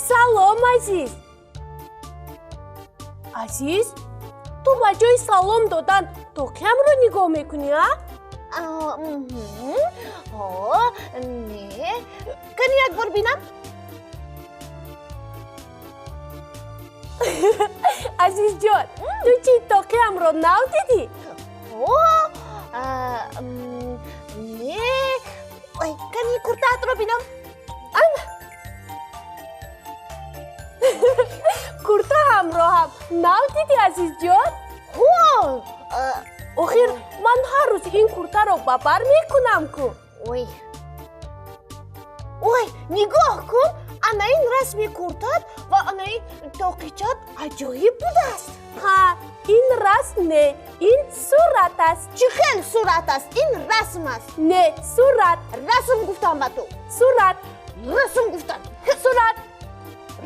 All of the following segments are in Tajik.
Салом, Азиз. Азиз, ту ба ҷои салом додан тоқиямро нигоҳ мекунӣ, а? Не. Кани як бор бинам? Азизҷон, ту чӣ тоқиямро нав дидӣ? Не. Кани куртаатро бинам? Ана. Куртаамро ҳам нав дидӣ, Азизҷон? Охир ман ҳар рӯз ин куртаро ба бар мекунам ку. Ой. Ой, нигоҳ кун, ана ин расми куртат ва ана ин тоқичат аҷоиб будааст. Ҳа, ин расм не, ин сурат аст. Чӣ хел сурат аст? Ин расм аст. Не, сурат. Расм гуфтам ба ту. Сурат. Расм гуфтам. Сурат.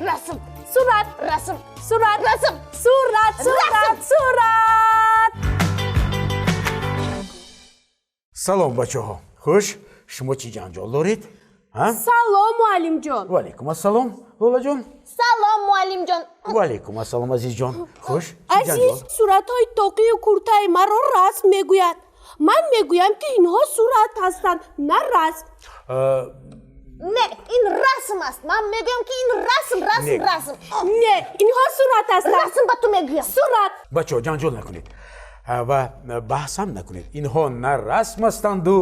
Расм. Сурат. Расм. Сурат. Расм. Сурат. Сурат. Сурат. Салом, бачаҳо. Хуш, шумо чӣ ҷанҷол доред? Салом, муаллимҷон. Ва алайкум ассалом, Лолаҷон. Салом, муаллимҷон. Ва алайкум ассалом, Азизҷон. Хуш, Азиз суратҳои тоқию куртаи маро расм мегӯяд. Ман мегӯям, ки инҳо сурат ҳастанд, на расм. Не, ин расм аст. Ман мегӯям, ки ин расм, расм, расм. Не, инҳо сурат ҳастанд. Расм ба ту мегӯям. Сурат. Бачаҳо, ҷанҷол накунед ва баҳсам накунед. Инҳо на расм ҳастанду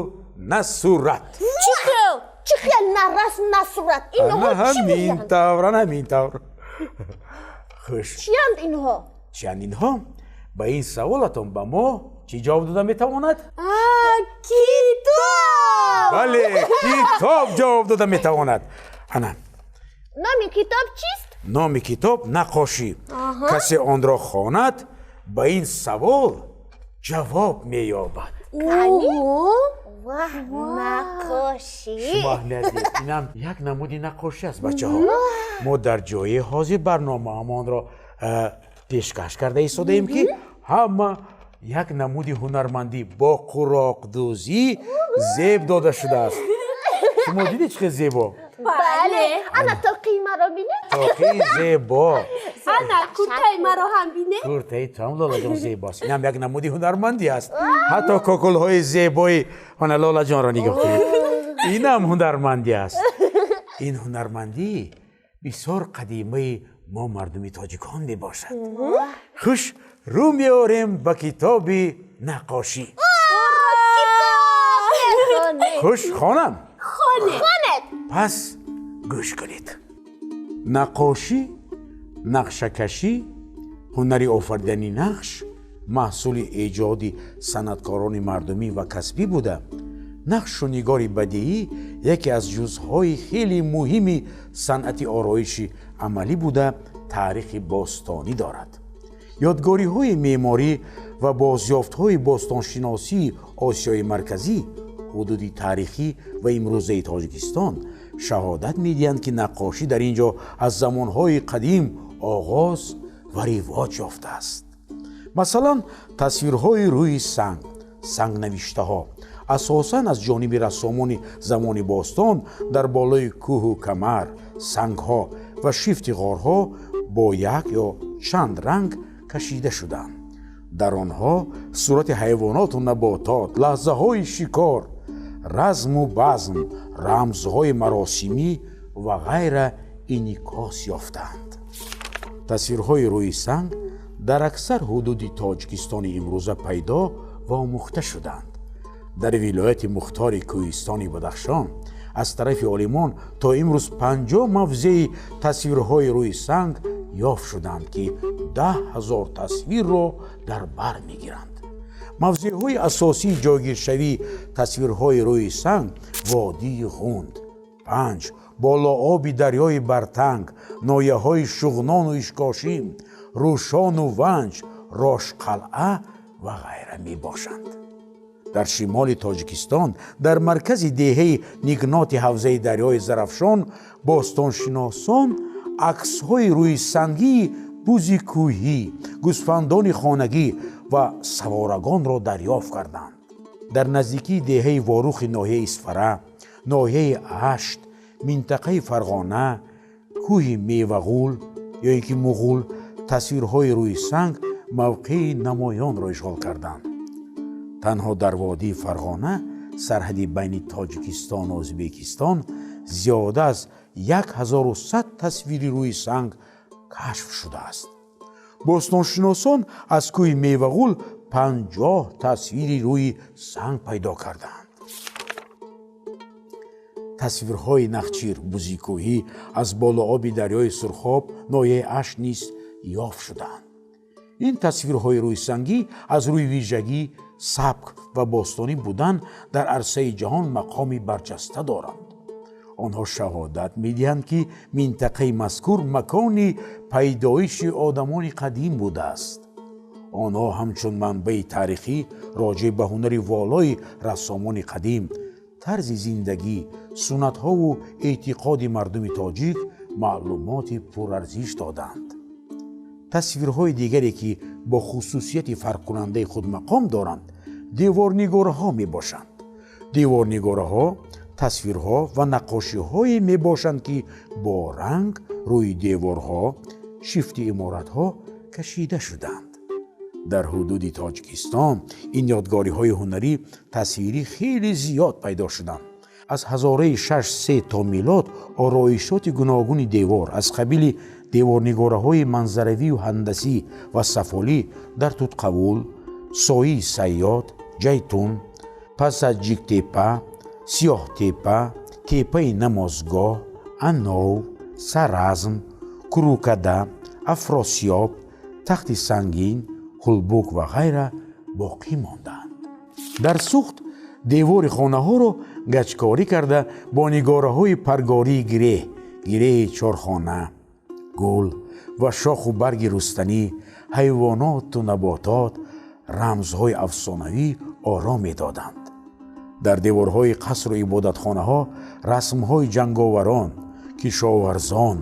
на сурат. Чӣ хел? Чӣ хел на расм, на сурат? Инҳо чӣ ҳамин тавр, ана ҳамин тавр. Хуш. Чиянд инҳо? Чиянд инҳо? Ба ин саволатон ба мо чӣ ҷавоб дода метавонад? Китоб! Бале, китоб ҷавоб дода метавонад. Ана. Номи китоб чист? Номи китоб наққошӣ. Касе онро хонад, ба ин савол ҷавоб меёбад. Ваҳ, наққошӣ! Шумо аҳамият диҳед, инам як намуди наққошӣ аст, бачаҳо. Мо дар ҷои ҳозир барномаамонро пешкаш карда истодаем, ки ҳама як намуди ҳунармандӣ бо қуроқдӯзӣ зеб дода шудааст. Шумо дидед, чӣ хел зебо? Бале, ана тоқии маро бинед. Тоқии зебо. Ана куртаи маро ҳам бинед. Куртаи туам, Лолаҷон, зебост. Инам як намуди ҳунармандӣ аст. Ҳатто кокулҳои зебои ана Лолаҷонро нигоҳ кунед. Инам ҳунармандӣ аст. Ин ҳунармандӣ бисёр қадимаи мо мардуми тоҷикон мебошад. Хуш, рӯ меорем ба китоби наққошӣ. Хуш, хонам? Хонед. Пас гӯш кунед. Наққошӣ, нақшакашӣ, ҳунари офаридани нақш маҳсули эҷоди санъаткорони мардумӣ ва касбӣ буда, нақшу нигори бадиӣ яке аз ҷузъҳои хеле муҳими санъати ороиши амалӣ буда, таърихи бостонӣ дорад. Ёдгориҳои меъморӣ ва бозёфтҳои бостоншиносии Осиёи Марказӣ, ҳудуди таърихӣ ва имрӯзаи Тоҷикистон шаҳодат медиҳанд, ки наққошӣ дар ин ҷо аз замонҳои қадим оғоз ва ривоҷ ёфтааст. Масалан, тасвирҳои рӯи санг, сангнавиштаҳо асосан аз ҷониби рассомони замони бостон дар болои кӯҳу камар, сангҳо ва шифти ғорҳо бо як ё чанд ранг кашида шуданд. Дар онҳо сурати ҳайвоноту наботот, лаҳзаҳои шикор, разму базм, рамзҳои маросимӣ ва ғайра инъикос ёфтанд. Тасвирҳои рӯи санг дар аксар ҳудуди Тоҷикистони имрӯза пайдо ва омӯхта шуданд. Дар вилояти мухтори кӯҳистони Бадахшон аз тарафи олимон то имрӯз 50 мавзеи тасвирҳои рӯи санг ёфт шуданд, ки 10 000 тасвирро дар бар мегиранд. Мавзеъҳои асосии ҷойгиршавии тасвирҳои рӯи санг водии Ғунд, Панҷ, болооби дарёи Бартанг, ноҳияҳои Шуғнону Ишкошим, Рӯшону Ванҷ, Рошқалъа ва ғайра мебошанд. Дар шимоли Тоҷикистон, дар маркази деҳаи Нигноти ҳавзаи дарёи Зарафшон, бостоншиносон аксҳои рӯисангии бузи кӯҳӣ, гӯсфандони хонагӣ ва саворагонро дарёфт карданд. Дар наздикии деҳаи Ворухи ноҳияи Исфара, ноҳияи Ашт, минтақаи Фарғона, Кӯҳи Мевағул ё ин ки Муғул тасвирҳои рӯи санг мавқеи намоёнро ишғол карданд. Танҳо дар водии Фарғона, сарҳади байни Тоҷикистону Ӯзбекистон, зиёда аз 1100 тасвири рӯи санг кашф шудааст. Бостоншиносон аз кӯҳи Мевағул 50 тасвири рӯи санг пайдо карданд. Тасвирҳои Нахчир, Бузикӯҳӣ аз болооби дарёи Сурхоб, ноҳияи Ашт низ ёфт шуданд. Ин тасвирҳои рӯйсангӣ аз рӯи вижагӣ, сабк ва бостонӣ будан дар арсаи ҷаҳон мақоми барҷаста доранд. Онҳо шаҳодат медиҳанд, ки минтақаи мазкур макони пайдоиши одамони қадим будааст. Онҳо ҳамчун манбаи таърихӣ роҷеъ ба ҳунари волои рассомони қадим, тарзи зиндагӣ, суннатҳову эътиқоди мардуми тоҷик маълумоти пурарзиш доданд. Тасвирҳои дигаре, ки бо хусусияти фарқкунандаи худ мақом доранд, деворнигораҳо мебошанд. Деворнигораҳо тасвирҳо ва наққошиҳое мебошанд, ки бо ранг рӯи деворҳо, шифти иморатҳо кашида шуданд. Дар ҳудуди Тоҷикистон ин ёдгориҳои ҳунарӣ тасвирӣ хеле зиёд пайдо шуданд. Аз ҳазораи 6-3 то милод ороишоти гуногуни девор аз қабили деворнигораҳои манзаравию ҳандасӣ ва сафолӣ дар Тутқавул, Соии Сайёд, Ҷайтун, Пасаҷиктепа, Сиёҳтепа, Тепаи Намозгоҳ, Анов, Саразм, Курукада, Афросиёб, Тахти Сангин, Ҳулбук ва ғайра боқӣ монданд. Дар Сухт девори хонаҳоро гачкорӣ карда бо нигораҳои паргории гиреҳ, гиреҳи чорхона, гул ва шоху барги рустанӣ, ҳайвоноту наботот, рамзҳои афсонавӣ оро медоданд. Дар деворҳои қасру ибодатхонаҳо расмҳои ҷанговарон, кишоварзон,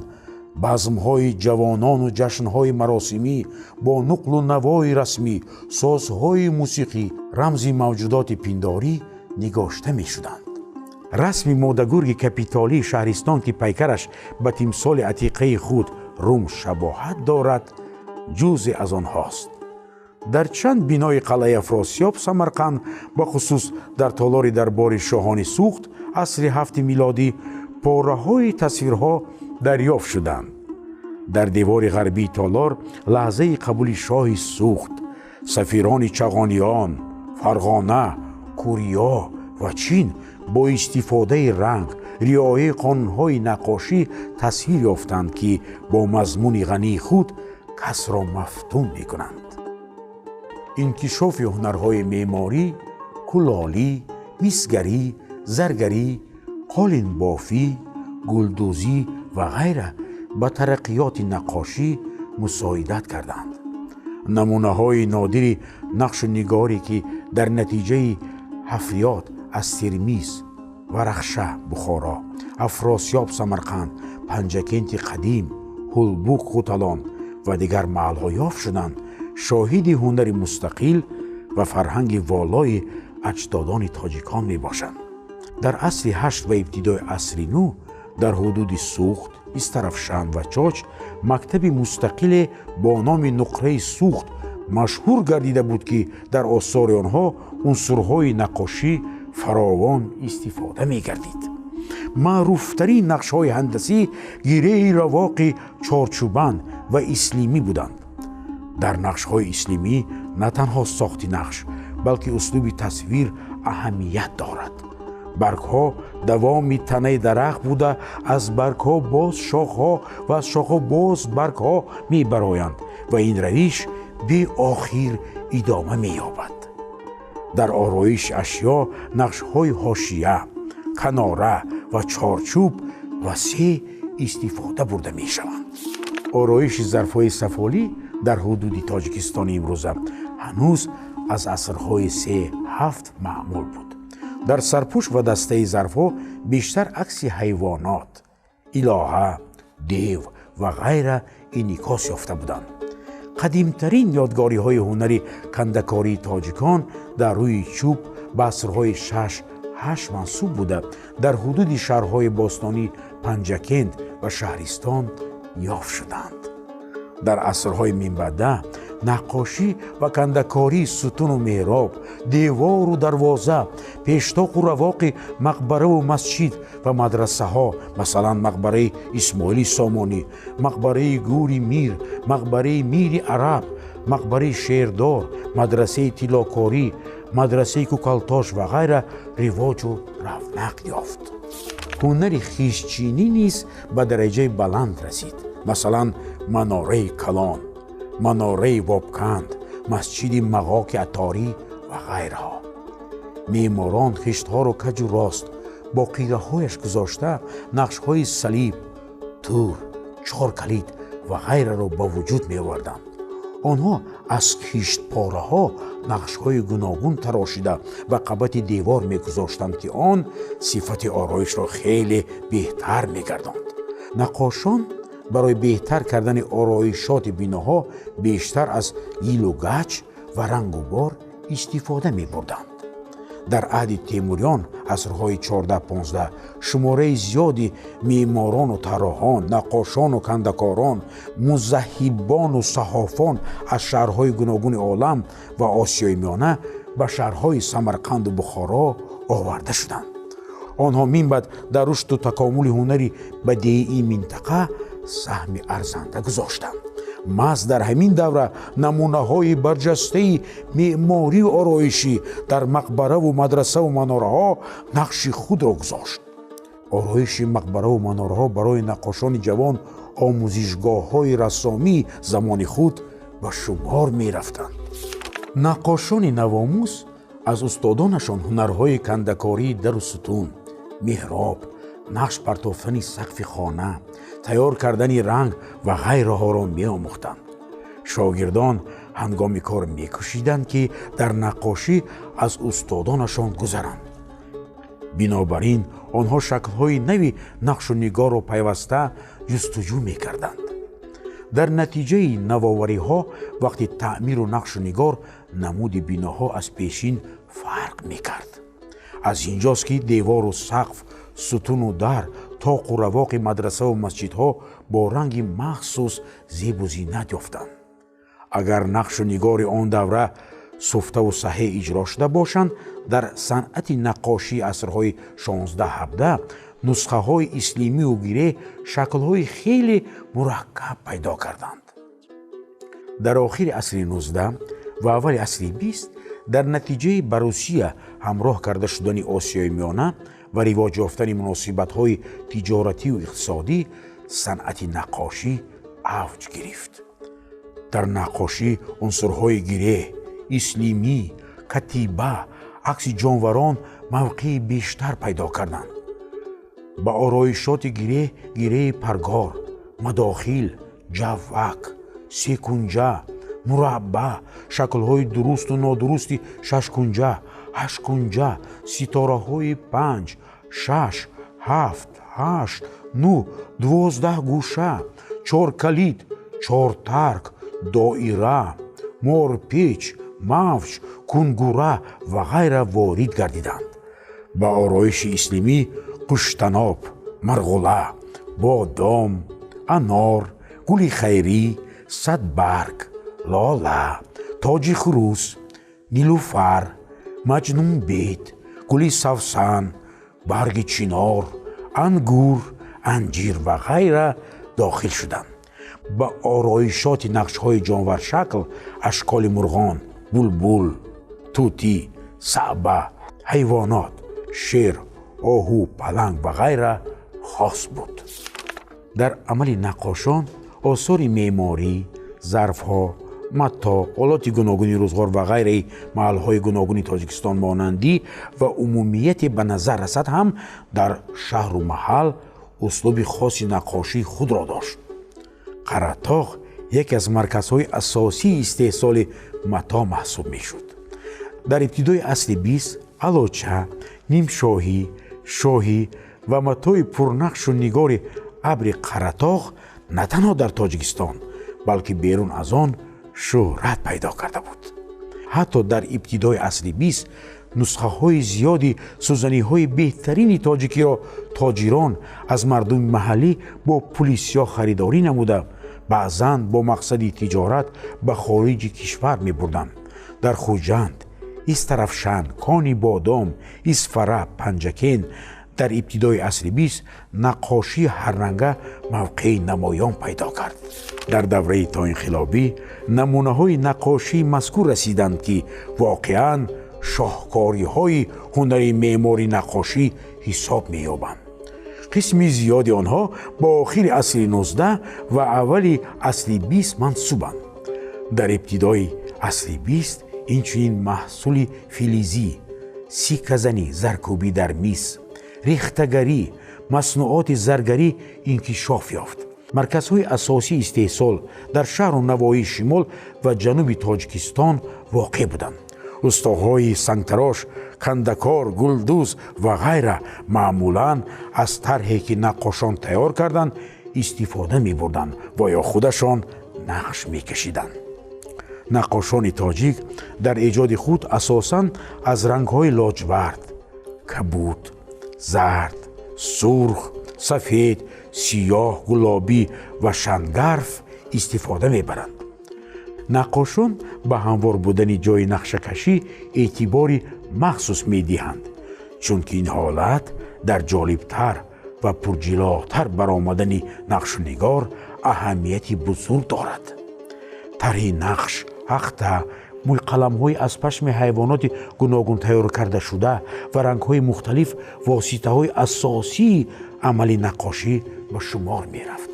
базмҳои ҷавонону ҷашнҳои маросимӣ бо нуқлу навои расмӣ, созҳои мусиқӣ, рамзи мавҷудоти пиндорӣ нигошта мешуданд. Расми модагурги капитолии шаҳристон, ки пайкараш ба тимсоли атиқаи худ Рум шабоҳат дорад, ҷузе аз онҳост. Дар чанд бинои қалъаи Афросиёб Самарқанд, бахусус дар толори дарбори шоҳони Сухт асри ҳафти милодӣ, пораҳои тасвирҳо дарёфт шуданд. Дар девори ғарбии толор лаҳзаи қабули шоҳи Сухт, сафирони Чағониён, Фарғона, Куриё ва Чин бо истифодаи ранг, риояи қонунҳои наққошӣ тасвир ёфтанд, ки бо мазмуни ғании худ касро мафтун мекунанд. Инкишофи ҳунарҳои меъморӣ, кулолӣ, мисгарӣ, заргарӣ, қолинбофӣ, гулдӯзӣ ва ғайра ба тараққиёти наққошӣ мусоидат карданд. Намунаҳои нодири нақшу нигоре, ки дар натиҷаи ҳафриёт аз Термиз, Варахша Бухоро, Афросиёб Самарқанд, Панҷакенти қадим, Ҳулбук Хуталон ва дигар маҳалҳо ёфт шуданд, шоҳиди ҳунари мустақил ва фарҳанги волои аҷдодони тоҷикон мебошанд. Дар асри ҳашт ва ибтидои асри нӯ дар ҳудуди Сухт, Истарафшан ва Чоч мактаби мустақиле бо номи Нуқраи Сухт машҳур гардида буд, ки дар осори онҳо унсурҳои наққошӣ фаровон истифода мегардид. Маъруфтарин нақшҳои ҳандасӣ гиреҳи равоқи чорчӯбанд ва ислимӣ буданд. Дар нақшҳои ислимӣ на танҳо сохти нақш, балки услуби тасвир аҳамият дорад. Баргҳо давоми танаи дарахт буда, аз баргҳо боз шохҳо ва аз шохҳо боз баргҳо мебароянд ва ин равиш беохир идома меёбад. Дар ороиши ашё нақшҳои ҳошия, канора ва чорчӯб васеъ истифода бурда мешаванд. Ороиши зарфҳои сафолӣ дар ҳудуди Тоҷикистони имрӯза ҳанӯз аз асрҳои 3-7 маъмул буд. Дар сарпӯш ва дастаи зарфҳо бештар акси ҳайвонот, илоҳа, дев ва ғайра инъикос ёфта буданд. Қадимтарин ёдгориҳои ҳунари кандакории тоҷикон дар рӯи чӯб ба асрҳои 6-8 мансуб буда, дар ҳудуди шаҳрҳои бостонӣ Панҷакент ва Шаҳристон ёфт шуданд. Дар асрҳои минбаъда наққошӣ ва кандакории сутуну меҳроб, девору дарвоза, пештоқу равоқи мақбараву масҷид ва мадрасаҳо, масалан, мақбараи Исмоили Сомонӣ, мақбараи Гури Мир, мақбараи Мири Араб, мақбараи Шердор, мадрасаи тиллокорӣ, мадрасаи Кӯкалтош ва ғайра ривоҷу равнақ ёфт. Ҳунари хиштчинӣ низ ба дараҷаи баланд расид. Масалан, манораи Калон, манораи Вобканд, масҷиди Мағоки Атторӣ ва ғайраҳо. Меъморон хиштҳоро каҷу рост бо қираҳояш гузошта, нақшҳои салиб, тур, чор калид ва ғайраро ба вуҷуд меоварданд. Онҳо аз хиштпораҳо нақшҳои гуногун тарошида ба қабати девор мегузоштанд, ки он сифати ороишро хеле беҳтар мегардонд. Наққошон барои беҳтар кардани ороишоти биноҳо бештар аз гилу гач ва рангу бор истифода мебурданд. Дар аҳди Темуриён, асрҳои 14-15, шумораи зиёди меъморону тарроҳон, наққошону кандакорон, музаҳҳибону саҳофон аз шаҳрҳои гуногуни олам ва Осиёи Миёна ба шаҳрҳои Самарқанду Бухоро оварда шуданд. Онҳо минбаъд дар рушду такомули ҳунари бадеии минтақа саҳми арзанда гузоштанд. Маҳз дар ҳамин давра намунаҳои барҷастаи меъморию ороишӣ дар мақбараву мадрасаву манораҳо нақши худро гузошт. Ороиши мақбараву манораҳо барои наққошони ҷавон омӯзишгоҳҳои рассомии замони худ ба шумор мерафтанд. Наққошони навомӯз аз устодонашон ҳунарҳои кандакории дару сутун, меҳроб, нақш партофтани сақфи хона, тайёр кардани ранг ва ғайраҳоро меомӯхтанд. Шогирдон ҳангоми кор мекӯшиданд, ки дар наққошӣ аз устодонашон гузаранд. Бинобар ин онҳо шаклҳои нави нақшу нигорро пайваста ҷустуҷӯ мекарданд. Дар натиҷаи навовариҳо вақти таъмиру нақшу нигор намуди биноҳо аз пешин фарқ мекард. Аз инҷост, ки девору сақф, сутуну дар, тоқу равоқи мадрасаву масҷидҳо бо ранги махсус зебу зинат ёфтанд. Агар нақшу нигори он давра суфтаву саҳеҳ иҷро шуда бошанд, дар санъати наққошии асрҳои 16-17 нусхаҳои ислимию гиреҳ шаклҳои хеле мураккаб пайдо карданд. Дар охири асри 19 ва аввали асри 20, дар натиҷаи ба Русия ҳамроҳ карда шудани Осиёи Миёна ва ривоҷ ёфтани муносибатҳои тиҷоратию иқтисодӣ, санъати наққошӣ авҷ гирифт. Дар наққошӣ унсурҳои гиреҳ, ислимӣ, катиба, акси ҷонварон мавқеи бештар пайдо карданд. Ба ороишоти гиреҳ гиреҳи паргор, мадохил, ҷаввак, секунҷа, мурабба, шаклҳои дурусту нодурусти шашкунҷа, ҳашткунҷа, ситораҳои 5, 6, 7, 8, 9, 12 гӯша, чоркалид, чортарк, доира, морпеч, мавҷ, кунгура ва ғайра ворид гардиданд. Ба ороиши ислимӣ қуштаноб, марғула, бодом, анор, гули хайрӣ, садбарг, лола, тоҷи хурӯс, нилуфар, маҷнунбед, гули савсан, барги чинор, ангур, анҷир ва ғайра дохил шуданд. Ба ороишоти нақшҳои ҷонваршакл ашколи мурғон, булбул, тутӣ, саъба, ҳайвонот, шер, оҳу, паланг ва ғайра хос буд. Дар амали наққошон осори меъморӣ, зарфҳо, матто, олоти гуногуни рӯзғор ва ғайраи маҳалҳои гуногуни Тоҷикистон монандӣ ва умумияте ба назар расад ҳам дар шаҳру маҳал услуби хоси наққошии худро дошт. Қаратоғ яке аз марказҳои асосии истеҳсоли мато маҳсуб мешуд. Дар ибтидои асри 20 алоча, нимшоҳӣ, шоҳӣ ва матои пурнақшу нигори абри Қаратоғ на танҳо дар Тоҷикистон, балки берун аз он шӯҳрат пайдо карда буд. Ҳатто дар ибтидои асри бист нусхаҳои зиёди сӯзаниҳои беҳтарини тоҷикиро тоҷирон аз мардуми маҳаллӣ бо пули сиёҳ харидорӣ намуда, баъзан бо мақсади тиҷорат ба хориҷи кишвар мебурданд. Дар Хуҷанд, Истарафшан, Кони Бодом, Исфара, Панҷакент дар ибтидои асри бист наққошии ҳарранга мавқеи намоён пайдо кард. Дар давраи тоинқилобӣ намунаҳои наққошии мазкур расиданд, ки воқеан шоҳкориҳои ҳунари меъмори наққошӣ ҳисоб меёбанд. Қисми зиёди онҳо ба охири асри 19 ва аввали асри 20 мансубанд. Дар ибтидои асри 20 инчунин маҳсули филизӣ, сикказанӣ, заркӯбӣ дар мис, рехтагарӣ, маснуоти заргарӣ инкишоф ёфт. Марказҳои асосии истеҳсол дар шаҳру навоҳии шимол ва ҷануби Тоҷикистон воқеъ буданд. Устоҳои сангтарош, кандакор, гулдӯз ва ғайра маъмулан аз тарҳе, ки наққошон тайёр карданд, истифода мебурданд ва ё худашон нақш мекашиданд. Наққошони тоҷик дар эҷоди худ асосан аз рангҳои лоҷвард, кабуд, зард, сурх, сафед, сиёҳ, гулобӣ ва шангарф истифода мебаранд. Наққошон ба ҳамвор будани ҷои нақшакашӣ эътибори махсус медиҳанд, чунки ин ҳолат дар ҷолибтар ва пурҷилотар баромадани нақшу нигор аҳамияти бузург дорад. Тарҳи нақш, ахта, мӯйқаламҳои аз пашми ҳайвоноти гуногун тайёр кардашуда ва рангҳои мухталиф воситаҳои асосии амали наққошӣ ба шумор мерафт.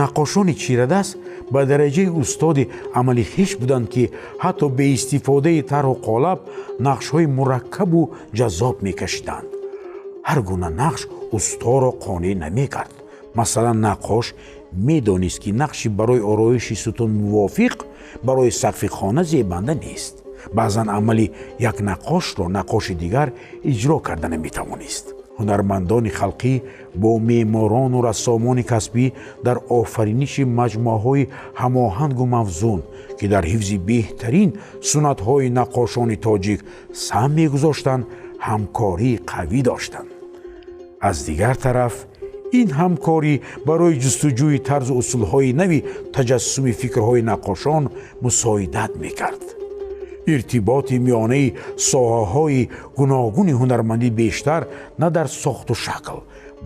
Наққошони чирадаст ба дараҷаи устоди амали хеш буданд, ки ҳатто беистифодаи тарҳу қолаб нақшҳои мураккабу ҷаззоб мекашиданд. Ҳар гуна нақш усторо қонеъ намекард. Масалан, наққош медонист, ки нақши барои ороиши сутун мувофиқ барои сақфи хона зебанда нест. Баъзан амали як наққошро наққоши дигар иҷро карда наметавонист. Ҳунармандони халқӣ бо меъморону рассомони касбӣ дар офариниши маҷмӯаҳои ҳамоҳангу мавзун, ки дар ҳифзи беҳтарин суннатҳои наққошони тоҷик саҳм мегузоштанд, ҳамкории қавӣ доштанд. Аз дигар тараф, ин ҳамкорӣ барои ҷустуҷӯи тарзу усулҳои нави таҷассуми фикрҳои наққошон мусоидат мекард. Иртиботи миёнаи соҳаҳои гуногуни ҳунармандӣ бештар на дар сохту шакл,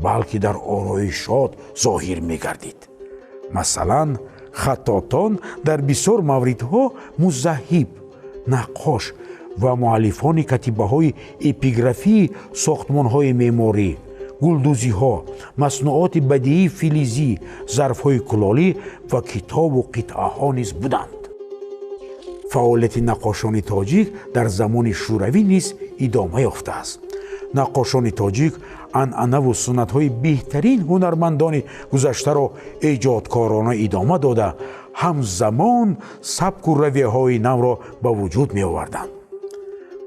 балки дар ороишот зоҳир мегардид. Масалан, хаттотон дар бисёр мавридҳо музаҳҳиб, наққош ва муаллифони катибаҳои эпиграфии сохтмонҳои меъморӣ, гулдӯзиҳо, маснуоти бадиии филизӣ, зарфҳои кулолӣ ва китобу қитъаҳо низ буданд. Фаъолияти наққошони тоҷик дар замони шӯравӣ низ идома ёфтааст. Наққошони тоҷик анъанаву суннатҳои беҳтарин ҳунармандони гузаштаро эҷодкорона идома дода, ҳамзамон сабку равияҳои навро ба вуҷуд меоварданд.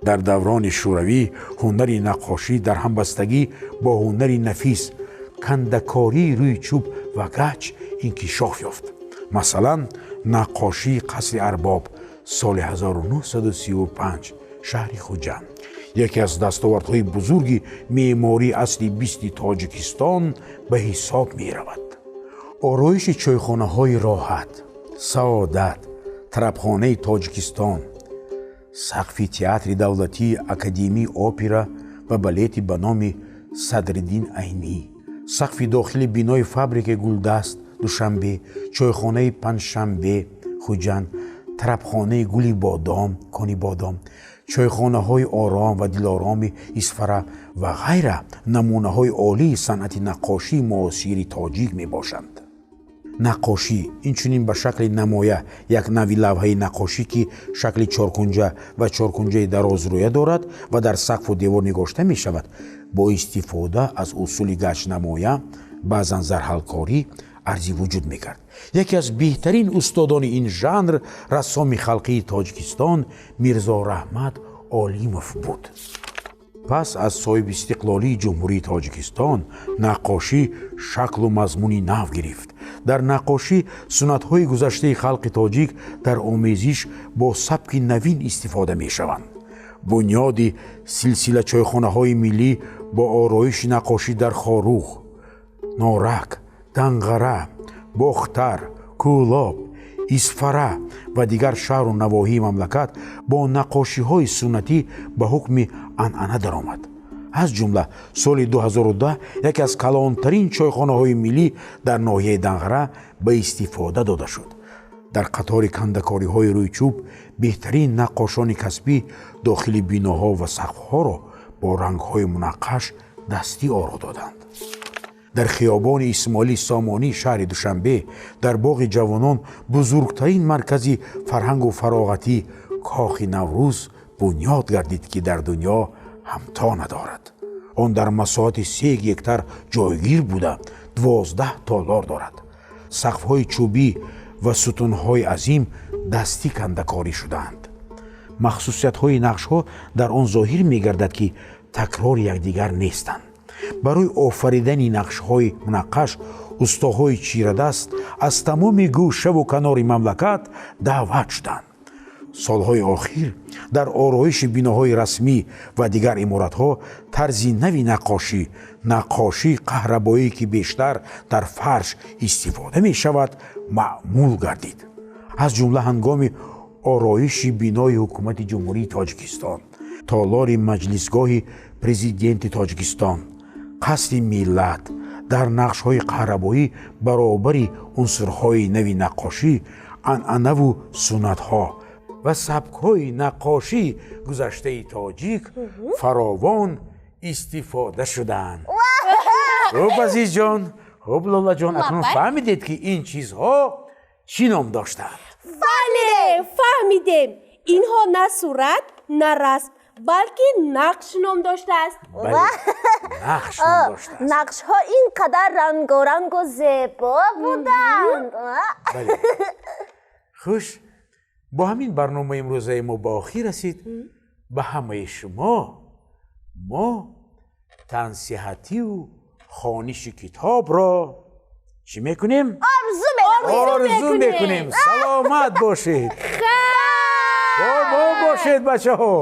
Дар даврони шӯравӣ ҳунари наққошӣ дар ҳамбастагӣ бо ҳунари нафис, кандакории рӯи чӯб ва гач инкишоф ёфт. Масалан, наққошии қасри Арбоб соли 1935, шаҳри Хуҷанд, яке аз дастовардҳои бузурги меъмории асри бисти Тоҷикистон ба ҳисоб меравад. Ороиши чойхонаҳои Роҳат, Саодат, тарабхонаи Тоҷикистон, сақфи Театри давлатии академияи опера ва балети ба номи Садриддин Айнӣ, сақфи дохили бинои фабрикаи Гулдаст, Душанбе, чойхонаи Панҷшанбе, Хуҷанд, тарабхонаи Гули Бодом, Кони Бодом, чойхонаҳои Ором ва Дилороми Исфара ва ғайра намунаҳои олии санъати наққошии муосири тоҷик мебошанд. Наққошӣ инчунин ба шакли намоя, як нави лавҳаи наққошӣ, ки шакли чоркунҷа ва чоркунҷаи дарозрӯя дорад ва дар сақфу девор нигошта мешавад, бо истифода аз усули гачнамоя, баъзан зарҳалкорӣ арзи вуҷуд мекард. Яке аз беҳтарин устодони ин жанр рассоми халқии Тоҷикистон Мирзо Раҳмат Олимов буд. Пас аз соҳибистиқлолии Ҷумҳурии Тоҷикистон наққошӣ шаклу мазмуни нав гирифт. Дар наққошӣ суннатҳои гузаштаи халқи тоҷик дар омезиш бо сабки навин истифода мешаванд. Бунёди силсила чойхонаҳои миллӣ бо ороиши наққошӣ дар Хоруғ, Норак, Данғара, Бохтар, Кӯлоб, Исфара ва дигар шаҳру навоҳии мамлакат бо наққошиҳои суннатӣ ба ҳукми анъана даромад. Аз ҷумла соли 2010 яке аз калонтарин чойхонаҳои миллӣ дар ноҳияи Данғара ба истифода дода шуд. Дар қатори кандакориҳои рӯи чӯб беҳтарин наққошони касбӣ дохили биноҳо ва сақфҳоро бо рангҳои мунаққаш дастӣ оро доданд. Дар хиёбони Исмоили Сомонӣ шаҳри Душанбе, дар боғи ҷавонон, бузургтарин маркази фарҳангу фароғатӣ, Кохи Наврӯз бунёд гардид, ки дар дунё ҳамто надорад. Он дар масоҳати 3 гектар ҷойгир буда, 12 толор дорад. Сақфҳои чӯбӣ ва сутунҳои азим дастӣ кандакорӣ шудаанд. Махсусиятҳои нақшҳо дар он зоҳир мегардад, ки такрори якдигар нестанд. Барои офаридани нақшҳои мунаққаш устоҳои чирадаст аз тамоми гӯшаву канори мамлакат даъват шуданд. Солҳои охир дар ороиши биноҳои расмӣ ва дигар иморатҳо тарзи нави наққошӣ, наққошии каҳрабоӣ, ки бештар дар фарш истифода мешавад, маъмул гардид. Аз ҷумла ҳангоми ороиши бинои Ҳукумати Ҷумҳурии Тоҷикистон, толори маҷлисгоҳи Президенти Тоҷикистон, Қасри Миллат дар нақшҳои каҳрабоӣ баробари унсурҳои нави наққошӣ, анъанаву суннатҳо ва сабкҳои наққошии гузаштаи тоҷик фаровон истифода шуданд. Хуб, Азизҷон, хуб, Лолаҷон, акнун фаҳмидед, ки ин чизҳо чӣ ном доштанд? Бале, фаҳмидем. Инҳо на сурат, на расм, балки нақш ном доштааст. Бале, нақш ном доштааст. Нақшҳо ин қадар рангорангу зебо буданд. Бале. Хуш, бо ҳамин барномаи имрӯзаи мо ба охир расид. Ба ҳамаи шумо мо тансиҳативу хониши китобро чӣ мекунем? Орзу менамоем. Орзу мекунем. Саломат бошед, бо мо бошед, бачаҳо.